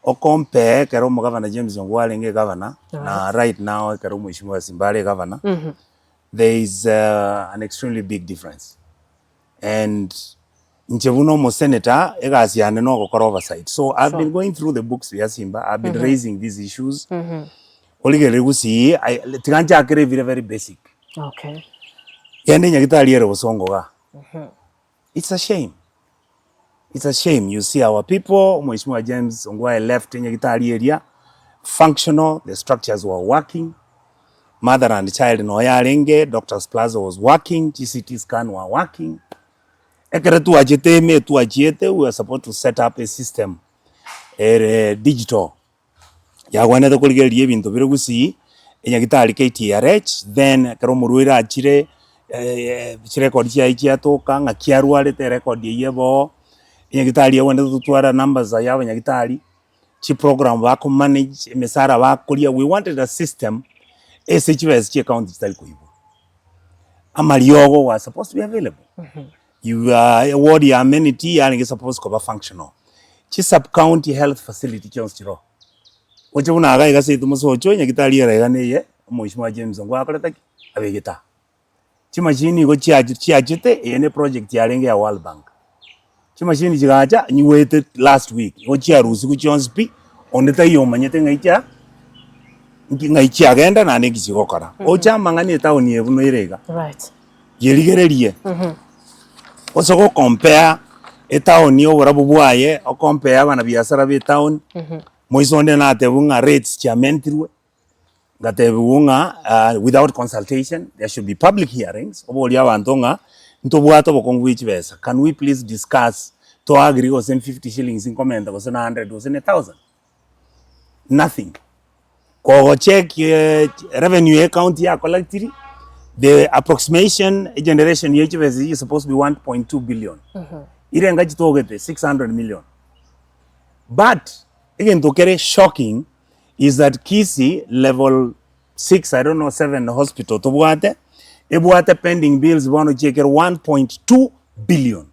Okompare ekero omogavana James Ongwae arenge egavana, na right now ekero omweshimiwa Simba are egavana, there is an extremely big difference. And inche buna omosenator, egasi yane na ogokora oversight. So I've been going through the books bia Simba, I've been raising these issues, origereria gusii, I tiga nchakere ebire very basic. Okay. Genda enyagitari ere bosongo igaa, It's a shame, it's a shame you see our people, Mheshimiwa James Ongwae left enyagitari eria functional, the structures were working, mother and child noyo yarenge, doctors plaza was working, chi CT scan were working. Ekero twachete ime twachiete we were supposed to set up a system ere digital. Yagwenerete korigereria ebinto bire gusii, enyagitari KTRH, then ekero omorwaire achire chirekodi chiaye chiatoka ng'aki arwarete erekodi eywo ebe oo, enyagitari egwenerete gotwara numbers ya abanyagitari, chiprogram bakomanage, emesara bakoria, we wanted a system ase chibesa chia ecounty chitari koibwa. Amariogo were supposed to be available. Your ward ya amenity yarenge supposed koba functional. Chi sub county health facility chionsi chiroo. Oche buna iga iga seito mosocho nyagitari ere iga neye omweshimiwa James Ongwae akorete ki? Abegete aa. Chimashini igo chiachi chiachete eye ne project yarenge ya World Bank. Chimashini chigacha nyigwete last week igo chiarusiwu chionsi pi, onde taiyo omanyete ng'ai chia nki ng'ai chiagenda naende nki chigokora. Oche amang'ana etown eye buna ere iga. Right. Yerigererie, gose go compare etown oborabu bwaye, o compare abanabiasara ba etown, moise onde natebiwe ng'a rates chiamentirwe, ngatebiwa ng'a without consultation there should be public hearings, oborie abanto ng'a ntobwate obokong'u bwe chibesa, can we please discuss to agree gose 50 shillings nkomenta gose na 100 gose na 1000. Nothing. Kogocheck revenue ya ecounty ya collectiri, the approximation generation ya chibesa is supposed to be 1.2 billion. Irenga chitogete 600 million. But egento kere shocking is that Kisii level 6 I don't know 7 hospital tobwate, ebwate pending bills bono chiekere 1.2 billion.